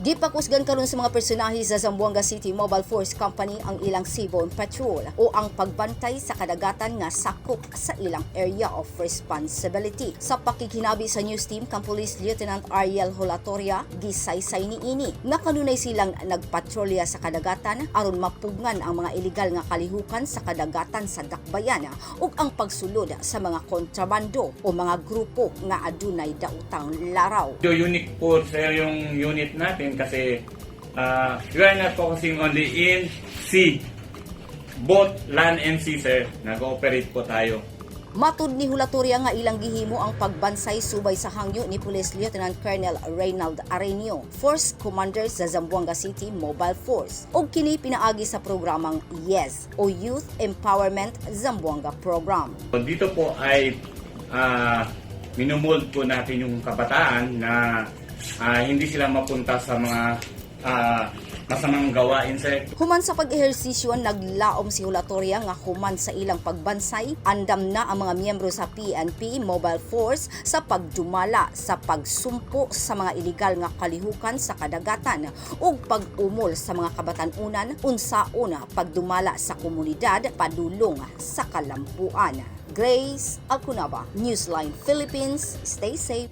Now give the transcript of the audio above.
Gipakusgan karon sa mga personahe sa Zamboanga City Mobile Force Company ang ilang Seaborne Patrol o ang pagbantay sa kadagatan nga sakop sa ilang area of responsibility. Sa pakighinabi sa news team kang Police Lieutenant Ariel Holatoria, gisaysay niini nga kanunay silang nagpatrolya sa kadagatan aron mapugngan ang mga iligal nga kalihukan sa kadagatan sa Dakbayan ug ang pagsulod sa mga kontrabando o mga grupo nga adunay daotang laraw. Medyo unique po, sir, yung unit natin kasi we are not focusing only in sea. Both land and sea, sir. Nag-ooperate po tayo. Matud ni Hulatoria nga ilang gihimo ang pagbansay subay sa hangyo ni Police Lieutenant Colonel Reynald Arenio, Force Commander sa Zamboanga City Mobile Force. Ug kini pinaagi sa programang YES o Youth Empowerment Zamboanga Program. Dito po ay minumold po natin yung kabataan na hindi sila mapunta sa mga masamang gawain, sir. Human sa pag-ehersisyo, naglaom si Hulatoria nga human sa ilang pagbansay, andam na ang mga miyembro sa PNP Mobile Force sa pagdumala sa pagsumpo sa mga iligal nga kalihukan sa kadagatan ug pag-umol sa mga kabatan-unan unsaon pagdumala sa komunidad padulong sa kalampuan. Grace Alcunaba, Newsline Philippines. Stay safe.